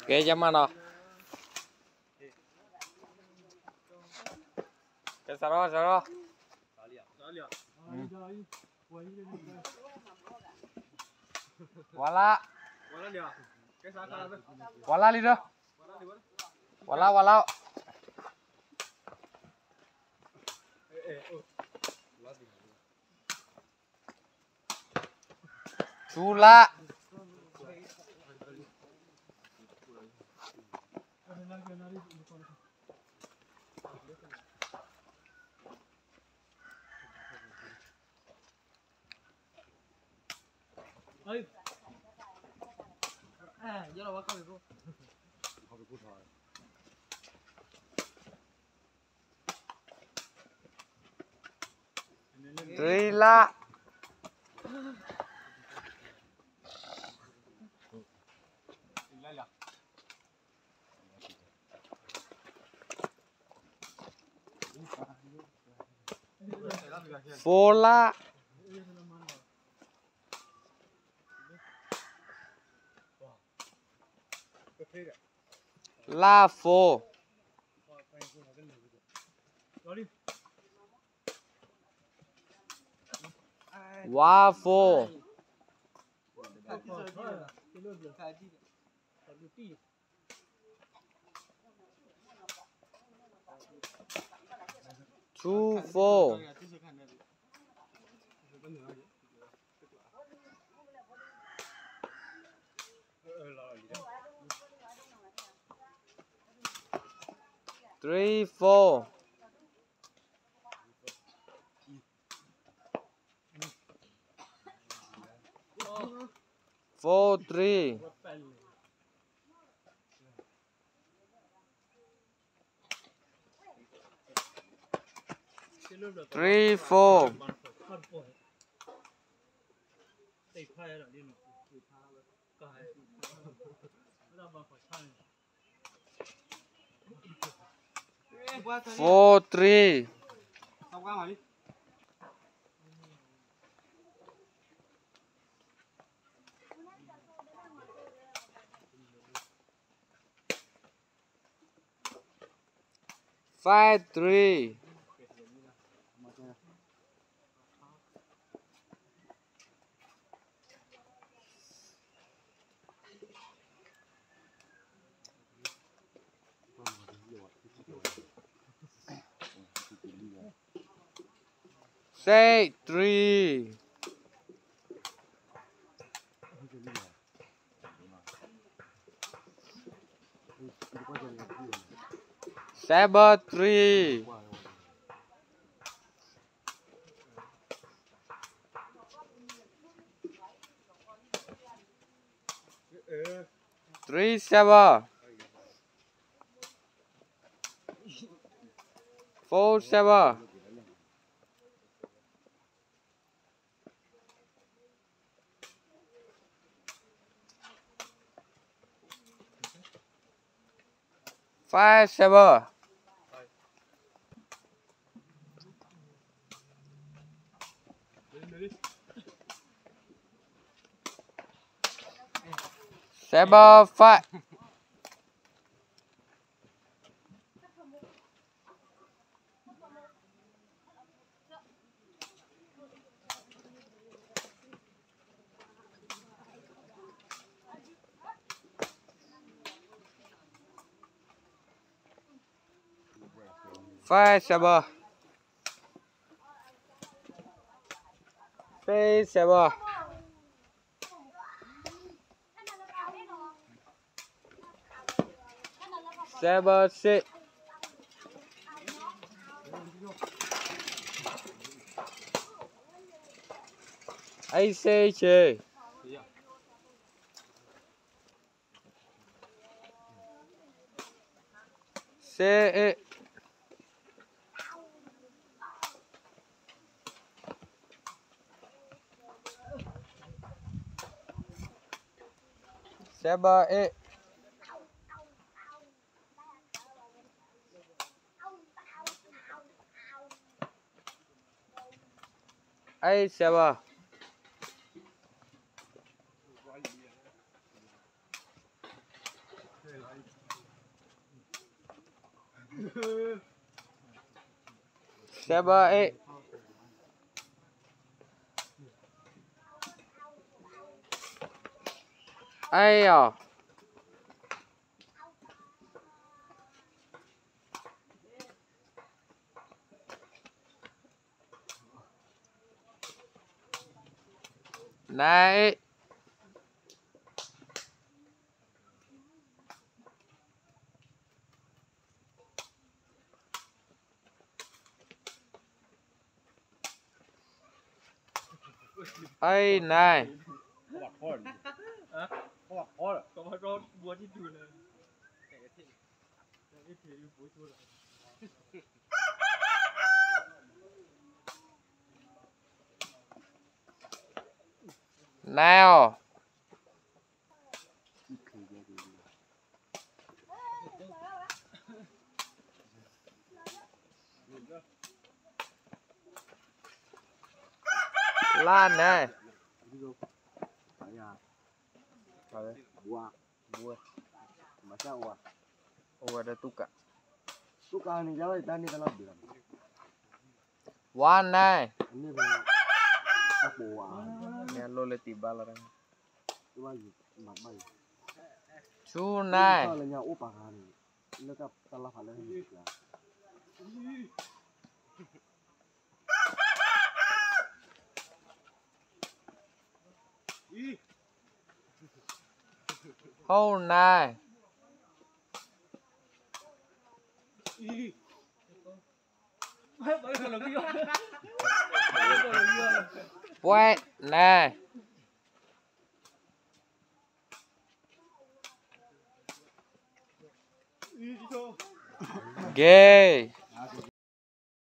ကဲ ယမၤနီၤ, ကဲ စးထီၣ် စးထီၣ်, ဝါလၢ်, ဝါလၢ်လံဒီး, ဝါလၢ် ဝါလၢ်, ထူလၢ်, တြံလၢ်, ဃိလၢ်, လၢ်ဃိ, ဝါဃိ, ထူဃိ, တြံဃိ, ဃိတြံ, တြံဃိ, ဃိတြံ, five three. Six three. Seven three. Three seven. Four seven. Five seven. Seven five. Five seven. Five seven. Seven six. Eight six. Six eight. Seven eight. Eight seven. Seven, eight. Eight. Nine. Eight, nine. Nine. Last, nine. Over the Tuka. One, nine. န့ၣ်လိၣ်လၢတံၢ်ဘါလီၤ. Two, nine. Hold, nine. Point, nine. Game.